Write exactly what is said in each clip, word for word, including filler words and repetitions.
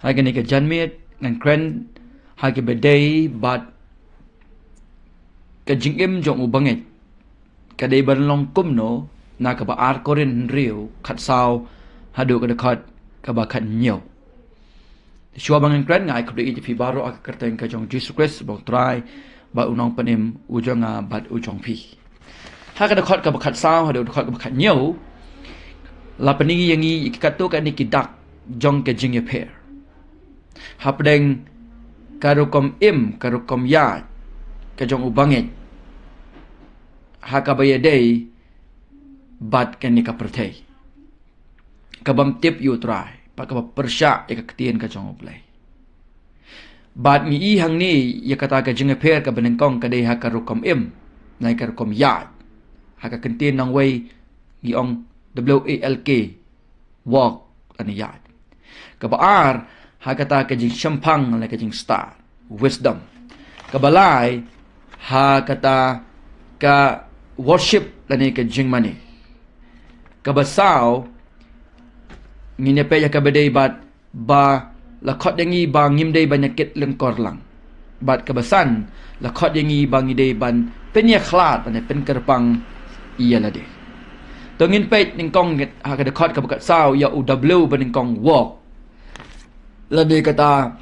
Ha kane ka janmiet ngan kren ha kaba dei bad ka jingim jong u bangeit. Ka dei ban long kumno na kaba ar Korinth hynriew khatsaw haduh ka dkhot kaba khathynñiew. Shuwa ba ngan kren nga ai khublei ïa phi baroh ha ka kyrteng ka jong Jisu Khrist ba u Trai bad u Nongpynim u jong nga bad u jong phi. Ha ka dkhot kaba khatsaw haduh ka dkhot kaba khathynñiew la pyni ïa ngi ïa ki katto katne ki dak jong ka jingïapher hapdeng ka rukom im, ka rukom ïaid ka jong u bangeit ha kaba ïadei bad kane ka pyrthei, kabym tip ïa u Trai bad kaba pyrshah ïa ka ktien ka jong u Blei. Bad ngi i hangne ïa kata ka jingïapher kaba nyngkong ka dei ha ka rukom im, lane ka rukom ïaid. Ha ka ktien nongwei ngi ong W A L K, walk, lane ïaid. Kaba ar ha kata ka jingshemphang lane ka jingstad, wisdom. Kaba lai ha kata ka worship lane ka jingmane. Kaba saw ngin ïa peit ïa kaba dei bad ba la khot ïa ngi ba ngim dei ban ïa kit lyngkor lang. Bad kaba san la khot ïa ngi ba ngi dei ban pynïakhlad lane pynkyrpang ïa lade. To ngin peit nyngkong ha ka dkhot kaba khatsaw ïa u W ba nyngkong, walk. Lane kata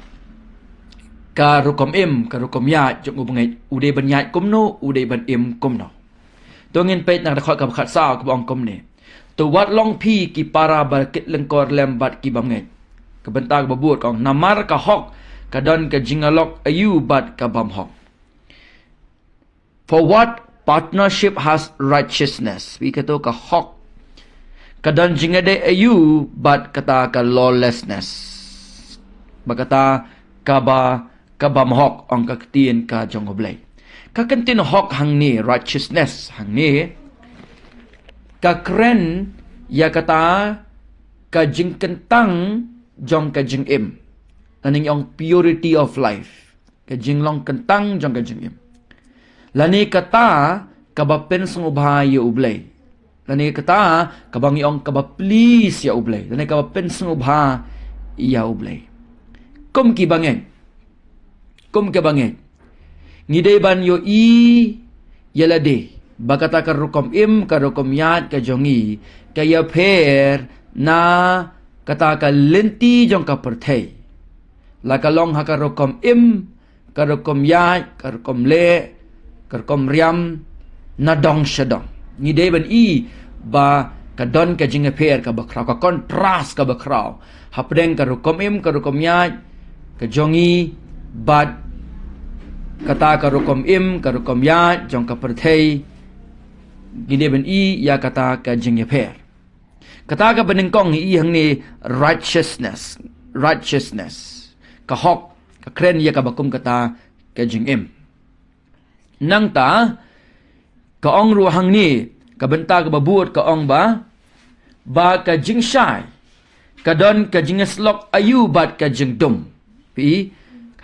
ka rukom im, ka rukom ïaid jong u bangeit, u dei ban ïaid kumno, u dei ban im kumno. To ngin peit na ka dkhot kaba khatsaw kaba ong kumne. To wat long phi ki para ba kit lyngkor lem bad ki bymngeit. Ka bynta kaba bud ka ong, namar ka hok ka don ka jingïalok aïu bad ka bymhok. For what partnership has righteousness? Phi, kato ka hok ka don jingïadei aïu bad kata ka lawlessness? Bad kata kaba, ka bymhok, ong ka ktien ka jong u Blei. Ka ktien hok hangne, righteousness hangne, ka kren ïa kata ka jingkyntang jong ka jingim. Lane ngi ong purity of life. Ka jinglong kyntang jong ka jingim. Lane kata kaba pynsngewbha ïa u Blei. Lane kata kaba ngi ong kaba please ïa u Blei. Lane kaba pynsngewbha ïa u Blei. Kum ki bangeit. Kum ki bangeit. Ngi dei ban ïohi ïa lade ba kata ka rukom im, ka rukom ïaid ka jong ngi ka ïapher na kata ka lynti jong ka pyrthei. La ka long ha ka rukom im, ka rukom ïaid, ka rukom leh, ka rukom riam, na dong sha dong. Ngi dei ban i ba ka don ka jingïapher kaba khraw, ka kontrast kaba khraw hapdeng ka rukom im, ka rukom ïaid ka jong ngi bad kata ka rukom im, ka rukom ïaid jong ka pyrthei. Ngi dei ban i ïa kata ka jingïapher. Kata kaba nyngkong ngi i hangne righteousness, righteousness. Ka hok, ka kren ïa kaba kum kata ka jingim. Nangta ka ong ruh hangne, ka bynta kaba bud ka ong ba, ba ka jingshai ka don ka jingïasyllok aïu bad ka jingdum. Phi,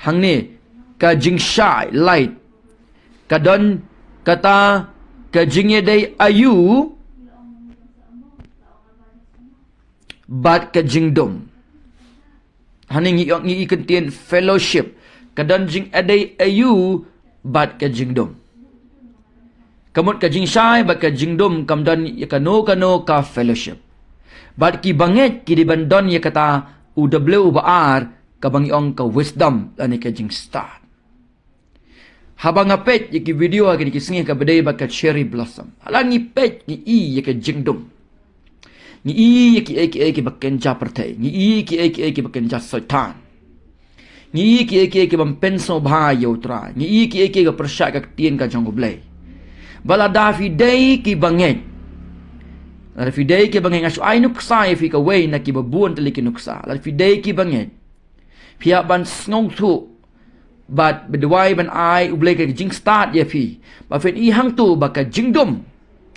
hangne ka jingshai, light, ka don kata ka jingïadei aïu bad ka jingdum. Hangne ngi, ngi i ktien fellowship, ka don jingïadei aïu bad ka jingdum. Ka mut ka jingshai bad ka jingdum kam don ïa kano kano ka fellowship. Bad ki bangeit ki dei ban don ïa kata u W ba ar, kaba ngi ong ka wisdom lane ka jingstad. Haba nga peit ïa ki video ha kine ki sngi kaba dei bad ka cherry blossom, hala ngi peit ngi i ïa ka jingdum. Ngi i ïa kiei kiei kiba kynja pyrthei, ngi i ïa kiei kiei kiba kynja Soitan. Ngi i ïa kiei kiei kibym pynsngewbha ïa u Trai, ngi i ïa kiei kiei kiba pyrshah ka ktien ka jong u Blei. Bad lada phi dei ki bangeit, lada phi dei ki bangeit, nga shu ai nuksa ïa phi kawei na kiba bun tylli ki nuksa. Lada phi dei ki bangeit, phi hap ban sngewthuh bad ba duwai ban ai u Blei ka jingstad ïa phi ba phin i hangto ba ka jingdum,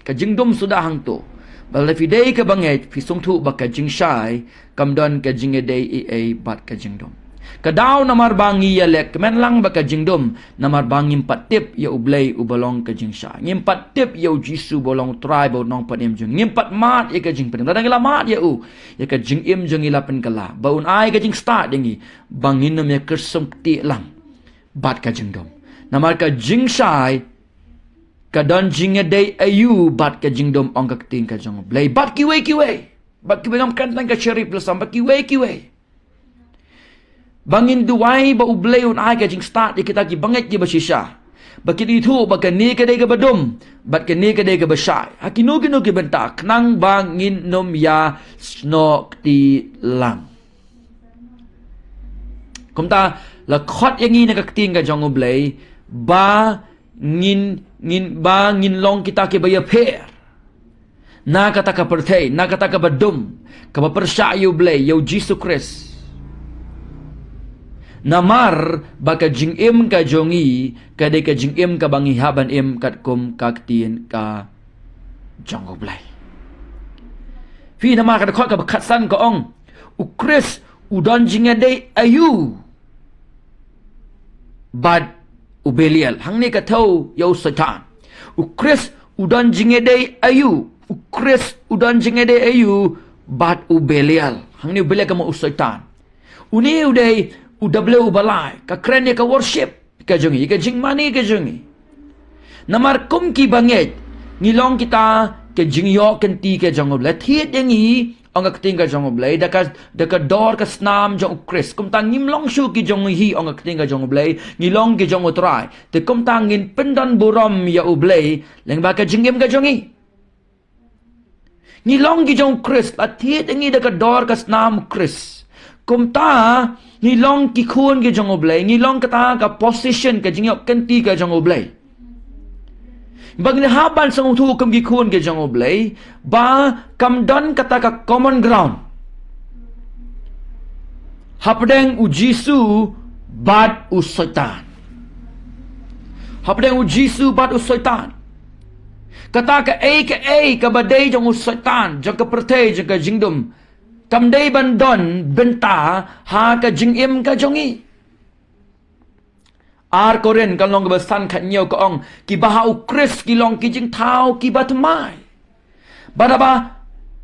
ka jingdum suda hangto. Bad lada phi dei ka bangeit, phi sngewthuh ba ka jingshai kam don ka jingïadei ei ei bad ka jingdum. Ka daw namar ba ngi ïaleh kmen lang bad ka jingdum, namar ba ngim pat tip ïa U Blei uba long ka jingshai. Ngim pat tip ïa U Jisu ba long Trai bad U Nongpynim jong ngi. Ngim pat mad ïa ka jingpynim. Lada ngi la mad ïa u, ïa ka jingim jong ngi la pynkylla. Ba un ai ka jingstad ïa ngi, ba ngin ym ïa kyrsum ktieh lang bad ka jingdum. Namar ka jingshai ka don jingïadei aïu bad ka jingdum, ong ka ktien ka jong U Blei. Bad kiwei kiwei. Bad kiwei, ngam kren tang ka Cherry Blossom, bad kiwei kiwei. Ba ngin duwai ba U Blei un ai ka jingstad ïa kita ki bangeit kiba shisha. Ba kin ithuh ba kane ka dei kaba dum, bad kane ka dei kaba shai. Ha kino kino ki bynta, khnang ba ngin ym ïa snoh ktieh lang. Kumta, la khot ïa ngi na ka ktien ka jong U Blei, ba ngin, ngin, ba ngin long kita kiba ïapher na kata ka pyrthei, na kata kaba dum, kaba pyrshah ïa U Blei, ïa U Jisu Khrist. Namar ba ka jingim ka jong ngi ka dei ka jingim kaba ngi hap ban im katkum ka ktien ka jong U Blei. Phi, namar ka dkhot kaba khatsan ka ong, U Khrist u don jingïadei aïu bad u Belial? Hangne ka thew ïa u Soitan. U Khrist u don jingïadei aïu? U Khrist u don jingïadei aïu bad u Belial? Hangne u Belial ka mut u Soitan. Une u dei u W uba lai, ka kren ïa ka worship ka jong ngi, ka jingmane ka jong ngi. Namar kum ki bangeit, ngi long kita ka jingïoh kynti ka jong U Blei. Thied ïa ngi, ong ka ktien ka jong U Blei, da ka, da ka dor ka snam jong U Khrist. Kumta ngim long shuh ki jong ngi hi, ong ka ktien ka jong U Blei, ngi long ki jong U Trai. Te kumta ngin pyndon burom ïa U Blei lyngba ka jingim ka jong ngi. Ngi long ki jong U Khrist, la thied ïa ngi da ka dor ka snam U Khrist. Kumta, ngi long ki khun ki jong U Blei, ngi long kata ka position, ka jingïoh kynti ka jong U Blei. Ba ngin hap ban sngewthuh kum ki khun ki jong U Blei, ba kam don kata ka common ground hapdeng U Jisu bad u Soitan. Hapdeng U Jisu bad u Soitan. Kata kaei kaei kaba dei jong u Soitan, jong ka pyrthei, jong ka jingdum, kam dei ban don bynta ha ka jingim ka jong ngi. Ar Korinth ka lynnong kaba san, khathynñiew, ka ong, kiba ha U Khrist ki long ki jingthaw kiba thymmai. Bad haba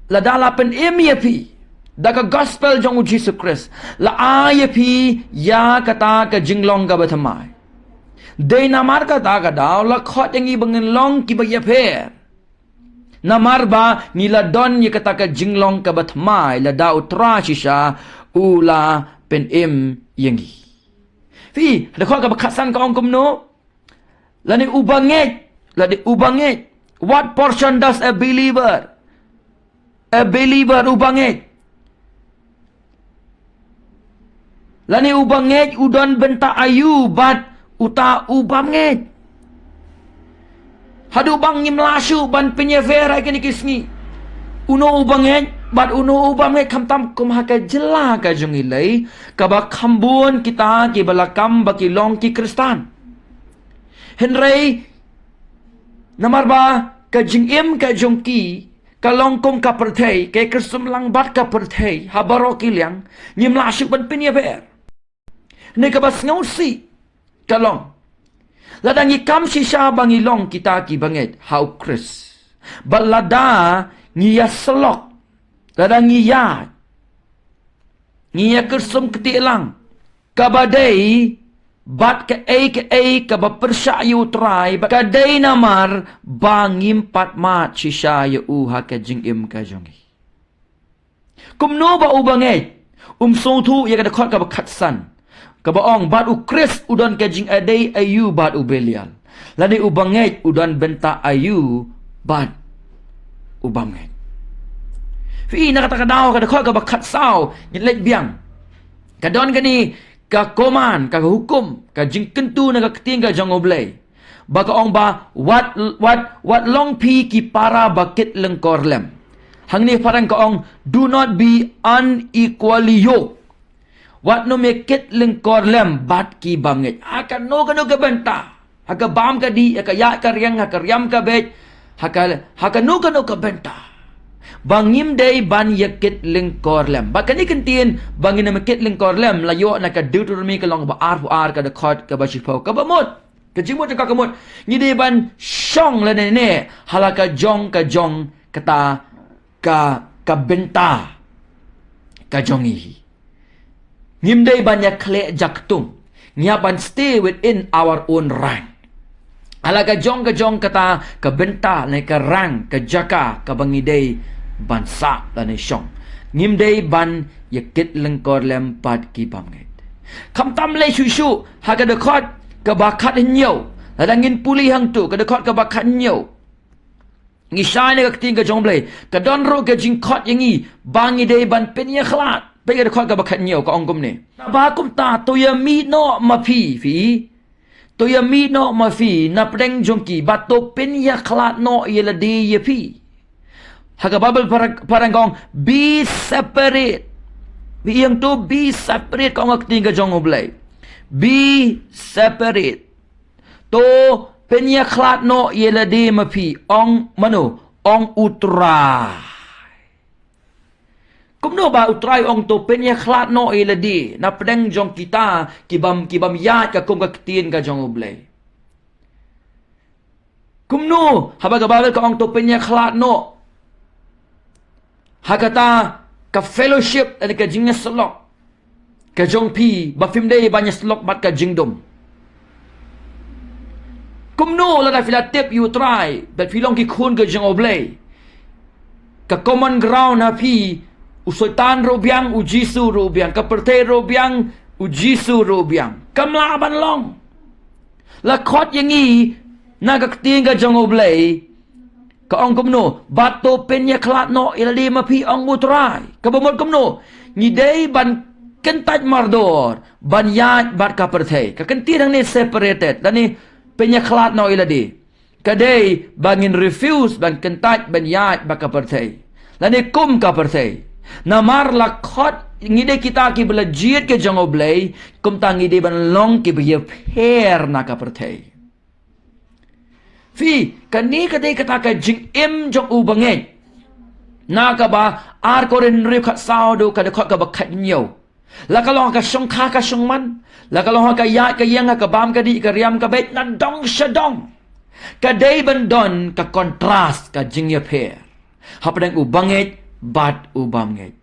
lada la pynim ïa phi da ka gospel jong U Jisu Khrist, la ai ïa phi ïa kata ka jinglong kaba thymmai. Dei namar kata ka daw la khot ïa ngi ba ngin long kiba ïapher. Namar ba ngi la don ïa kata ka jinglong kaba thymmai, lada U Trai shisha u la pynim ïa ngi. Phi, da ka dkhot kaba khatsan ka ong kumno? Lane u bangeit, lane u bangeit. What portion does a believer, a believer, u bangeit? Lane u bangeit u don bynta aïu bad uta u bymngeit? Haduh ba ngim lah shuh ban pynïapher ha kine ki sngi uno u bangeit bad uno u bymngeit, khamtam kum ha ka jylla ka jong ngi lei, kaba kham bun kita kiba la kam ba ki long ki Khristan. Hynrei namar ba ka jingim ka jong ki ka long kum ka pyrthei, ka kyrsum lang bad ka pyrthei ha baroh ki liang, ngim lah shuh ban pynïapher. Ne kaba sngewsih ka long, lada ngi kam shisha ba ngi long kita ki bangeit ha U Khrist, bad lada ngi ïasyllok, lada ngi ïa, ngi ïakyrsum ktieh lang, kaba dei bad kaei kaei kaba pyrshah ïa U Trai, bad ka dei namar ba ngim pat mad shisha ïa u ha ka jingim ka jong ngi. Kumno ba u bangeit um sngewthuh ïa ka dkhot kaba khatsan, kaba ong, bad U Khrist u don ka jingïadei aïu bad u Belial? Lane u bangeit u don bynta aïu bad u bymngeit? Phi, na kata ka daw, ka dkhot kaba khatsaw, ngin leit biang. Ka don kane ka command, ka hukum, ka jingkyntu na ka ktien ka jong U Blei, ba ka ong ba, wat, wat, wat long phi ki para ba kit lyngkor lem. Hangne phareng ka ong, do not be unequally yoked. Wat nym ïa kit lyngkor lem bad ki bymngeit. Ha kano kano ka bynta, ha ka bam ka dih, ha ka ïaid ka riang, ha ka riam ka beit, ha ka, ha kano kano ka bynta. Ba ngim dei ban ïa kit lyngkor lem. Ba kane ka ktien ba ngin ym kit lyngkor lem la ïoh na ka Deuteronomi ka lynnong ba arphew ar ka dkhot kaba shiphew kaba mut. Ka jingmut jong ka ka mut. Ngi dei ban shong lane ne ha la ka jong ka jong kata ka ka bynta ka jong ngi. Ngim dei ban ïa khleh jaktung. Ngi hap ban stay within our own rank. Ha la ka jong ka jong kata ka bynta ne ka rank ka jaka kaba ngi dei ban sah lane shong. Ngim dei ban ïa kit lyngkor lem bad ki bymngeit. Khamtam lei shuh shuh ha ka dkhot kaba khathynñiew. Lada ngin pule hangto ka dkhot kaba khathynñiew. Ngi shai na ka ktien ka jong U Blei. Ka don ruh ka jingkhot ïa ngi ba ngi dei ban pynïakhlad. Peit ka dkhot kaba khathynñiew ka ong kumne. Naba kumta to ïa mih noh ma phi phi. To ïa mih noh ma phi na pdeng jong ki bad to pynïakhlad noh ïa lade ïa phi. Ha ka Baibl Phareng ka ong be separate. Phi ïa to be separate ka ong ka ktien ka jong U Blei. Be separate. To pynïakhlad noh ïa lade ma phi ong mano ong U Trai. Kumno ba U Trai ong to pynïakhlad noh ïa lade na pdeng jong kita ki bym ki bym ïaid ka kum ka ktien ka jong U Blei. Kumno haba ka Baibl ka ong to pynïakhlad noh ha kata ka fellowship lane ka jingïasyllok ka jong phi ba phim dei ban ïasyllok bad ka jingdum. Kumno lada phi la tip ïa U Trai bad phi long ki khun ka jong U Blei. Ka common ground ha phi, u Soitan ruh biang, u Jisu ruh biang, ka pyrthei ruh biang, u Jisu ruh biang. Kam lah ban long. La khot ïa ngi na ka ktien ka jong U Blei. Ka ong kumno, bad to pynïakhlad noh ïa lade ma phi ong U Trai. Kaba mut kumno, ngi dei ban kyntait mardor ban ïaid bad ka pyrthei. Ka ktien hangne separated, lane pynïakhlad noh ïa lade. Ka dei ba ngin refuse ban kyntait ban ïaid bad ka pyrthei lane kum ka pyrthei. Namar la khot ngi dei kita kiba la jied ka jong U Blei, kumta ngi dei ban long kiba ïapher na ka pyrthei. Phi, kane ka dei kata ka jingim jong u bangeit. Na kaba ar Korinth hynriew khatsaw, dei ka dkhot kaba khathynñiew. La ka long ha ka shongkha ka shongman, la ka long ha ka ïaid ka ïeng, ha ka bam ka dih, ka riam ka beit, na dong sha dong. Ka dei ban don ka contrast, ka jingïapher hapdeng u bangeit bad u bymngeit.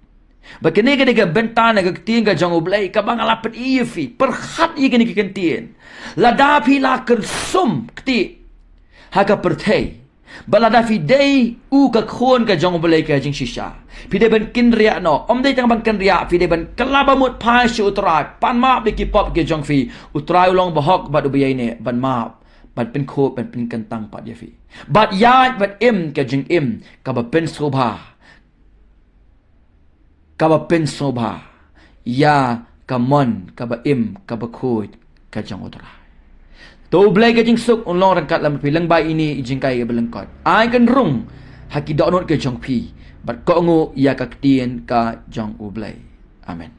Ba kane ka dei ka bynta na ka ktien ka jong U Blei kaba nga la pyni ïa phi. Pyrkhat ïa kane ka ktien. Lada phi la kyrsum kti ha ka pyrthei, ba lada phi dei u ka khun ka jong U Blei ka jingshisha, phi dei ban kynriah noh. Ym dei tang ban kynriah, phi dei ban kylla ba mut phai sha U Trai, pan map ïa ki pop ki jong phi. U Trai u long bahok bad uba ïaineh ban map, ban pynkhuid, ban pynkyntang pat ïa phi. Bad ïaid bad im ka jingim kaba pynsngewbha, kaba pynsngewbha ïa ka mon kaba im kaba khuid ka jong U Trai. To U Blei ka jingsuk un long ryngkat lem bad phi lyngba ine i jinghikai kaba lyngkot. Ai kynrung ha ki dohnud ka jong phi bad kohnguh ïa ka ktien ka jong U Blei. Amen.